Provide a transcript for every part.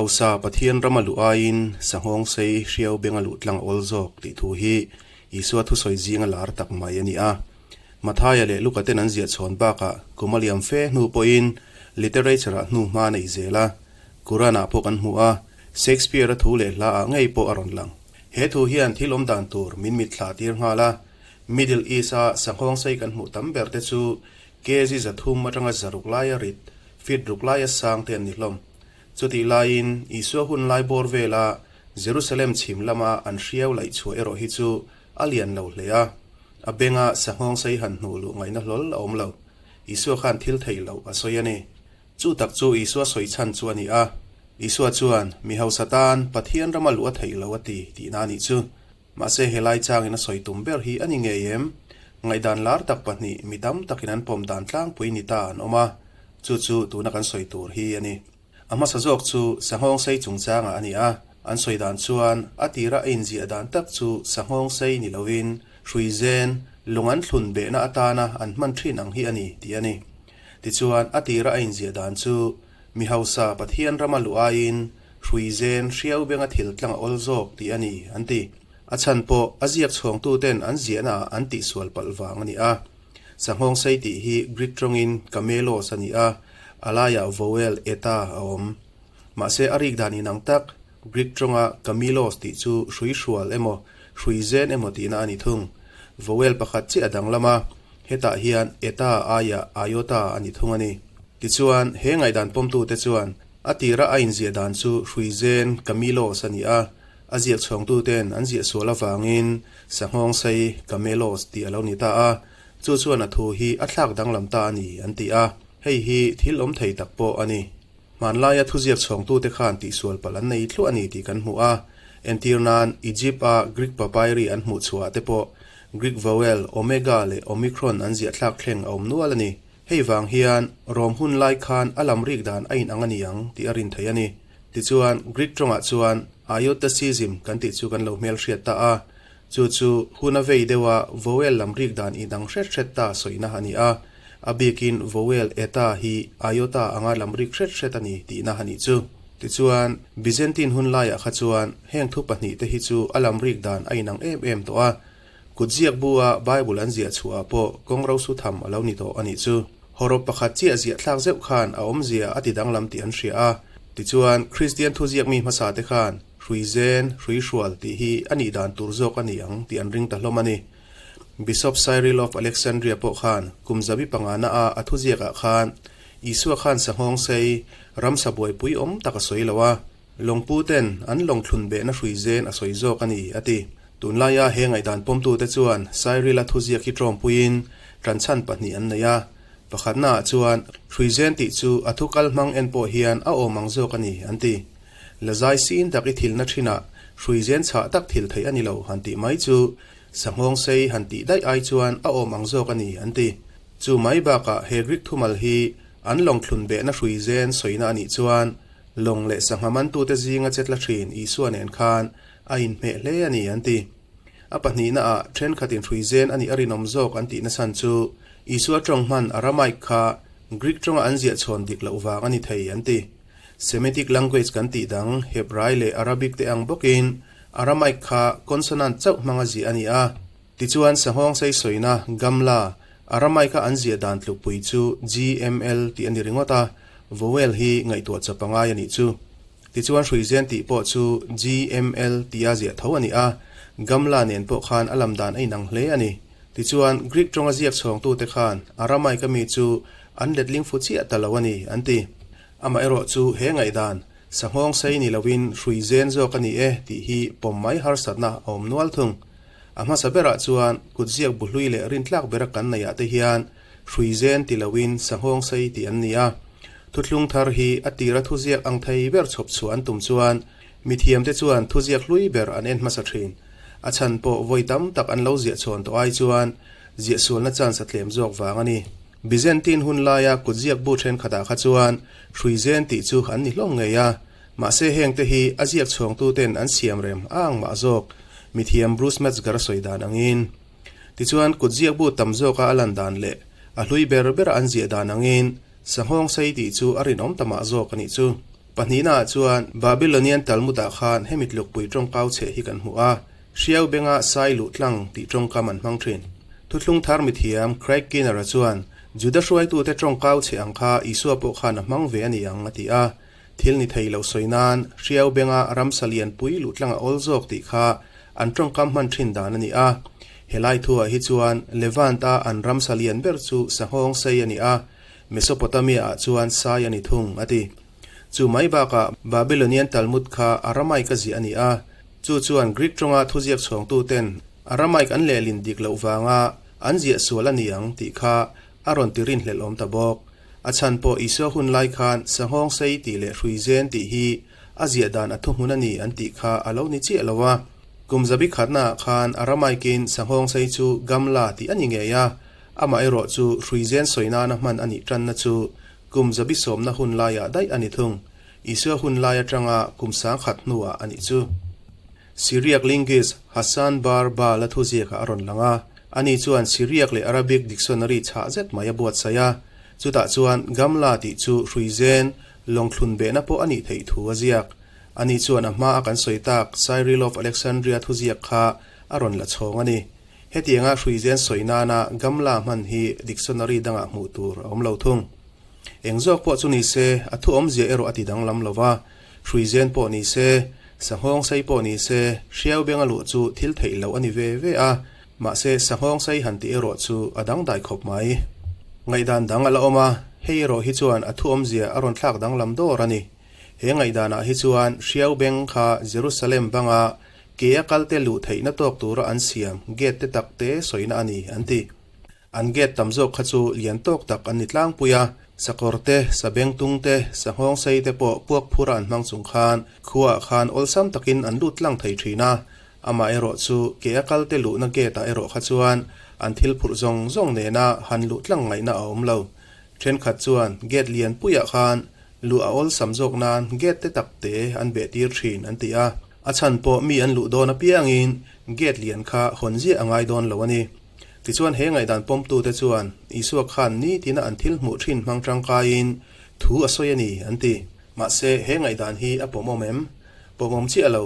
hausa Pathian rama luh aiin sanghawng sei hriau benga luh tlang a awl zawk tih thu hi Isua thusawi zinga lar tak mai a ni a. Mathaia leh Luka ten an ziah chhawn bakah kum a liam fe hnu pawhin literature-ah hnu hma a nei zel a, Quran-ah pawh kan hmu a, Shakespeare-a thu leh hlaah ngei pawh a rawn lang. He thu hian thil awm dan tur min mitthlah tir nghal a, Middle East-a sanghawng sei kan hmuh tam ber te chu kg 300 atanga 600 laia rit, feet ruk laia sang te an ni hlawm. Chutih laiin Isua hun lai bawr vela Jerusalem chhim lama an hriau laih chhuah erawh hi chu a lian lo hle a, a benga sanghawng sei han hnuh luh ngaihna hlawl a awm lo. Isua khan thil theih loh a sawi a ni. Chu tak chu Isua sawi chhan chu a ni a. Isua chuan, Mi hausa tan Pathian rama luh a theih lo a ti tihna a nih chu. Mahse helai changin a sawi tum ber hi a ni ngei em? Ngaihdan lar tak pahnih mi tam takin an pawm dan tlangpui ni ta an awm a, chu chu tuna kan sawi tur hi a ni. A hmasa zawk chu sanghawng sei chungchangah a ni a, an sawi dan chuan a tira a inziah dan tak chu sanghawng sei ni lovin hrui zen, lung an thlun behna atana an hman thin ang hi a ni tih a ni. Tichuan a tira a inziah dan chu mi hausa Pathian rama luh aiin hrui zen hriau benga thil tlang a awl zawk tih a ni, an ti. A chhan pawh a ziak chhuangtuten an ziahnaah an tihsual palh vang a ni a. Sanghawng sei tih hi Greek tawngin kamelos a ni a, a laiah vowel eta a awm. Mahse a rik dan inang tak, Greek tawnga kamilos tih chu hrui hrual emaw, hrui zen emaw tihna a ni thung. Vowel pakhat chiah a danglam a, hetah hian eta aiah iota a ni thung a ni. Tichuan, he ngaihdan pawmtute chuan a tira a inziah dan chu hrui zen kamilos a ni a, A ziak chhuangtuten an ziah sual avangin Sanghawng sei Kamelos tih a lo ni ta a, chu chuan a thu hi a thlak danglam ta a ni an ti a, hei hi thil awm thei tak pawh a ni. Hmanlaia thuziak chhuangtute khan tihsual palh an nei thluah a ni tih kan hmu a, entir nan Egypt-a Greek papyri an hmuh chhuah te pawh Greek vowel omega leh omicron an ziah thlak thleng a awm nual a ni. Hei vang hian Rom hun lai khan a lam rik dan a inang a ni ang tih a rin thei a ni. Tichuan, Greek tawngah chuan iotacism kan tih chu kan lo hmelhriat ta a, chu chu hun a vei deuha vowel lam rik dan inang hret hret ta sawina a ni a, a bikin vowel eta hi iota anga lam rik hret hret a ni tihna a nih chu. Tichuan, Byzantine hun laiah kha chuan heng thu pahnihte hi chu a lam rik dan a inang em em tawh a, Kut ziak bu a Bible an ziah chhuah ah pawh kawng ro su tham a lo ni tawh a nih chu. Hawrawp pakhat chiah ziah thlak zeuh khan a awmzia a ti danglam tih an hria a. Tichuan, Kristian thuziak mi hmasa te khan hrui zen, hrui hrual tih hi a nih dan tur zawk a ni ang tih an ring ta hlawm a ni. Bishop Cyril of Alexandria pawh khan kum zabi pangana a a thuziak ah khan Isua khan sanghawng sei, ramsa buaipui awm tak a sawi lo a. Lawngpu ten an lawng thlun behna hrui zen a sawi zawk a ni, a ti. Tunlaia he ngaihdan pawmtute chuan Cyril-a thuziak hi ṭawmpuiin ṭanchhan pahnih an nei a. Pakhatnaah chuan hrui zen tih chu a thu kal hmang en pawh hian a awm ang zawk a ni, an ti. Lazai sin tak i thilna ṭhinah hrui zen chhah tak thil theih a ni lo han tih mai chu sanghawng sei han tih daih ai chuan a awm ang zawk a ni, an ti. Chu mai bakah he Greek thumal hi an lawng thlun behna hrui zen sawina a nih chuan Lawng leh sangha mantute zinga chetla thin Isua nen khan a inhmeh hle a ni an ti. A pahnihnaah thenkhatin hrui zen a nih a rinawm zawk an tihna chhan chu Isua tawng hman Aramaic kha Greek tawnga an ziah chhawn dik loh vang a ni thei an ti. Semitic language kan tih dang Hebrai leh Arabic te ang bawkin Aramaic kha consonant chauh hmanga ziah a ni a. Tichuan sanghawng sei sawina Gamla, Aramaic-a an ziah dan tlukpui chu GML tih a ni ringawt a, Vowel hi ngaihtuah chawp a ngai a nih chu. Tichuan hruizen tih pawh chu GML tia ziah tho a ni a, Gamla nen pawh khan a lam dan a inang hle a ni. Tichuan Greek tawnga ziak chhawngtute khan Aramaic-a mi chu an letling fu chiah ta lo a ni, an ti. Amaherawh chu he ngaihdan, sanghawng sei ni loin hruizen zawk a ni e tih hi pawm mai harsatna a awm nual thung. A hmasa berah chuan kutziak bu hlui leh rintlak bera kan neihah te hian hrui zen ti loin sanghawng sei tih an ni a. Thuthlung thar hi a tira thuziak ang thei ber chhawp chhuah an tum chuan mithiamte chuan thuziak hlui ber an en hmasa thin. A chhan pawh vawi tam tak an lo ziah chhawn tawh ai chuan ziah sualna chance a tlem zawk vang a ni. Byzantine hun laia kutziak bu thenkhatah kha chuan hrui zen tih chu an ni hlawm ngei a. Mahse hengte hi a ziak chhuangtuten an siam rem a ang mah zawk, mithiam Bruce Metzger a sawi dan angin. Tichuan kutziak bu tam zawka a lan dan leh a hlui ber bera an ziah dan angin sanghawng sei tih chu a rinawm ta mah zawk a nih chu. Pahnihnaah chuan Babylonian Talmud-ah khan hemi tlukpui tawngkau chheh hi kan hmu a, Hriau benga sai luh tlang tih tawngkam an hmang thin. Thuthlung thar mithiam Craig Keener-a chuan Juda hruaitute tawngkau chheh ang kha Isua pawh khan a hmang ve a ni ang a ti a. Thil ni thei lo sawi nan Hriau benga ramsa lianpui luh tlang a awl zawk tih kha an tawngkam hman thin dan a ni a. Helai thuah hi chuan Levant-a an ramsa lian ber chu sanghawng sei a ni a, Mesopotamia-ah chuan sai a ni thung, a ti. Chu mai bakah Babylonian Talmud kha Aramaic a ziah a ni a, chu chuan Greek tawnga thuziak chhawngtuten Aramaic an lehlin dik loh vanga an ziah sual a ni ang tih kha a rawn ti rinhlelh awm ta bawk. A chhan pawh Isua hun lai khan sanghawng sei tih leh hrui zen tih hi a ziah dan a thuhmun a ni an tih kha a lo ni chiah lo a. Kum zabi khatnaah khan Aramaic-in sanghawng sei chu Gamla tih a ni ngei a, amaherawh chu hrui zen sawi nana hman a nih tanna chu Kum zabi sawmna hun laiah daih a ni thung. Isua hun lai atanga kum sangkhat hnuah a nih chu. Syriac linguist Hassan Bar Baal-a thuziakah a rawn lang a. Ani chuan Syriac leh Arabic dictionary chhah zet mai a buatsaih a. Chutah chuan Gamla tih chu hruizen, lawngthlun behna pawh a nih theih thu a ziak. Ani chuan a hma a kan sawi tak Cyril of Alexandria thuziak kha a rawn la chhawng a ni. Hetianga hruizen sawi nana Gamla hman hi dictionary dangah hmuh tur a awm lo thung. Eng zawk pawh chu ni se, a thu awmzia erawh a ti danglam lo va, hruizen pawh ni se, sanghawng sei pawh ni se, hriau benga luh chu thil theih loh a ni ve ve a, mahse sanghawng sei han tih erawh chu a dangdai khawp mai. Ngaihdan dang a la awm a, hei erawh hi chuan a thu awmzia a rawn thlak danglam dawr a ni. He ngaihdanah hi chuan hriau beng kha Jerusalem banga Ke a kalte luh theihna tawk tura an siam gate te tak te sawina a ni, an ti. An gate tam zawk kha chu lian tawk tak an ni tlangpui a, sakawr te, sabengtung te, sanghawng sei te pawh puak phura an hmang chung khan khuaah khan awlsam takin an lut tlang thei thin a. Amaherawh chu ke a kalte luhna gate ah erawh kha chuan an thil phurh zawng zawng nena han luh tlang ngaihna a awm lo. Thenkhat chuan gate lian puiah khan luh a awlsam zawk nan gate te tak te an beh tir thin an ti a. A chhan pawh mi an luh dawn apiangin gate lian kha hawn ziah a ngai dawn lo a ni. Tichuan he ngaihdan pawmtute chuan Isua khan nitina an thil hmuh thin hmang tangkaiin thu a sawi a ni an ti. Mahse he ngaihdan hi a pawmawm em? Pawmawm chiah lo.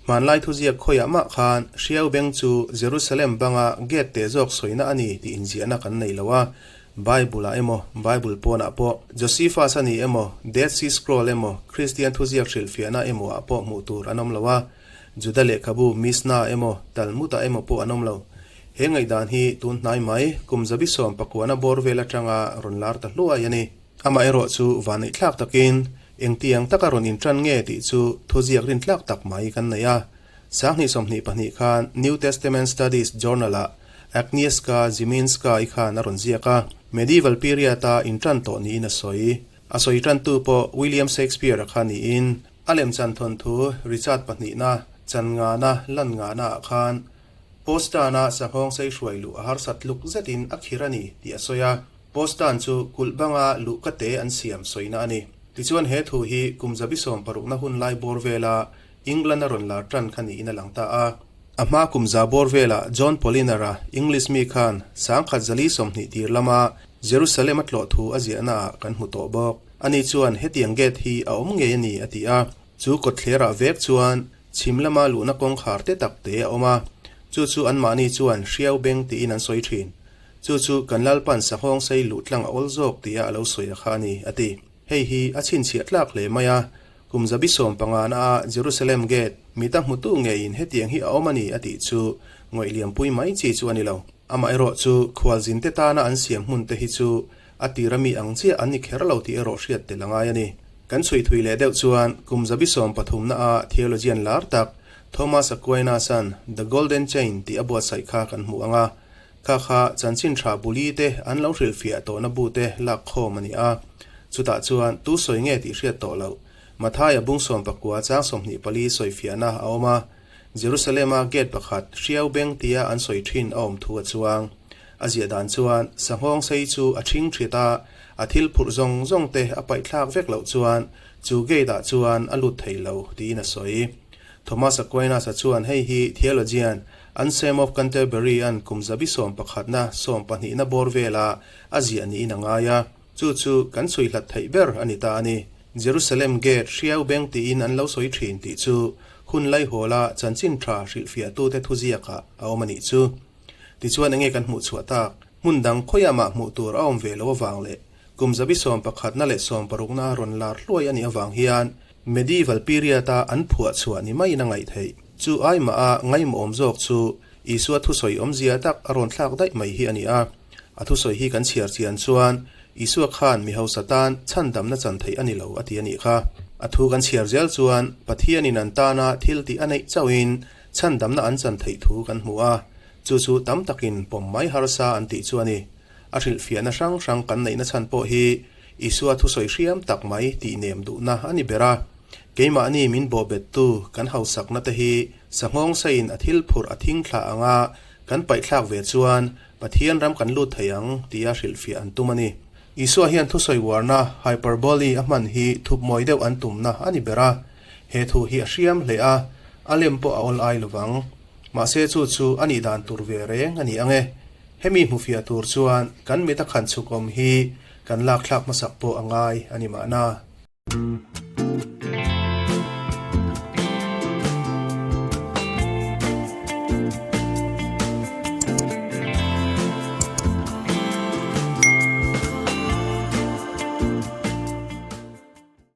Hmanlai thuziak khawiah mah khan Hriau beng chu Jerusalem banga gate teh zawk sawina a ni tih inziahna kan nei lo a. Bible-ah emaw, Bible pawnah pawh, Josephus a ni emaw, Dead Sea Scroll emaw, Kristian thuziak hrilhfiahna emaw ah pawh hmuh tur an awm lo a, Juda lehkhabu Mishnah emaw, Talmud-ah emaw pawh an awm lo. He ngaihdan hi tun hnai mai, kum zabi sawm pakuana bawr vel atanga rawn lar ta hluai a ni. Amaherawh chu vanneihthlak takin engtiang taka rawn intan nge tih chu thuziak rintlak tak mai kan nei a. 2022 khan New Testament Studies Journal-ah Agnieszka Ziminska-i khan a rawn ziak a, Medieval period-a intan tawh niin a sawi. A sawi tantu pawh William Shakespeare-a kha niin, a lemchan thawnthu Richard pahnihna chan ngana lan ngana-ah khan Postan-a sanghawng sei hruai luh a harsat tluk zetin a khir a ni tih a sawi a, Postan chu kulh banga luh ka te an siam sawina a ni. Tichuan he thu hi kum zabi sawmparukna hun lai bawr vela England a rawn lar tan kha niin a lang ta a. A hma kum za bawr velah John Poliner-a English mi khan 1000 zali 20 tir lama Jerusalem a tlawh thu a ziahnaah kan hmu tawh bawk. Ani chuan hetiang gate hi a awm ngei a ni a ti a. Chu kawtthlerah vek chuan chhim lama luhna kawngkhar te tak te a awm a, chu chu anmahni chuan hriau beng tiin an sawi thin. Chu chu kan Lalpan sanghawng sei luh tlang a awl zawk tia a lo sawi a kha a ni a ti. Hei hi a chhinchhiah tlak hle mai a, Kum zabi 15 a Jerusalem Gate mita hmutu ngeiin hetiang hi a awm a ni a tih chu ngawih liampui mai chi chu a ni lo. Amaherawh chu khualzinte tana an siam hmun te hi chu a tira mi ang chiah an ni kher lo tih erawh hriat tel a ngai a ni. Kan chhui thui leh deuh chuan kum zabi 13 na a theologian lar tak Thomas Aquinas-a'n The Golden Chain tih a buatsaih kha kan hmu ang a, Kha kha chanchin tha buli te an lo hrilhfiah tawhna bu te lak khawm a ni a. Chutah chuan tu sawi nge tih hriat tawh loh. Mathaia bung 14 chang 24 sawifiahna a awm a. Jerusalem-a gate pakhat hriau beng tia an sawi thin a awm thu a chuang. A ziah dan chuan sanghawng sei chu a thing thit a, a thil phurh zawng zawng te a paihthlak vek loh chuan chu gate-ah chuan a lut thei lo tiin a sawi. Thomas Aquinas-a chuan hei hi theologian Anselm of Canterbury-a'n kum zabi sawmpakhatna sawmpahnihna bawr vela a ziah niin a ngai a, chu chu kan chhui hlat theih ber a ni ta a ni. Jerusalem Gate hriau beng tiin an lo sawi thin tih chu hun laihawla chanchin tha hrilhfiahtute thuziakah a awm a nih chu. Tichuan enge kan hmuh chhuah tak? Hmun dang khawiah mah hmuh tur a awm ve lo avang leh kum zabi sawm pakhatna leh sawm parukna rawn lar hluai a nih avang hian Medieval period-a an phuah chhuah ni maiin a ngaih theih. Chu aimah a ngaimawhawm zawk chu Isua thusawi awmzia tak a rawn thlak daih mai hi a ni a. A thusawi hi kan chhiar chian chuan Isua khan mi hausa tan chhandamna chan theih a ni lo a ti a nih kha. A thu kan chhiar zel chuan Pathianin an tana thil tih a neih chauhin chhandamna an chan theih thu kan hmu a, chu chu tam takin pawm mai harsa an tih chu a ni. A hrilhfiahna hrang hrang kan neihna chhan pawh hi Isua thusawi hriam tak mai tih nem duhna a ni ber a. Keimahni min bawhbettu kan hausakna te hi sanghawng saiin a thil phurh a thing thla anga kan paihthlak ve chuan Pathian ram kan lut thei ang tia hrilhfiah an tum a ni. Isua hian thusawi uarna, hyperbole, a hman hi thup mawi deuh an tumna a ni ber a. He thu hi a hriam hle a, a lem pawh a awl ai lovang. Mahse chu chu a nih dan tur ve reng a ni ang e. Hemi hmufiah tur chuan kan mit a khan chhuk awm hi kan lak thlak hmasak pawh a ngai a ni mahna.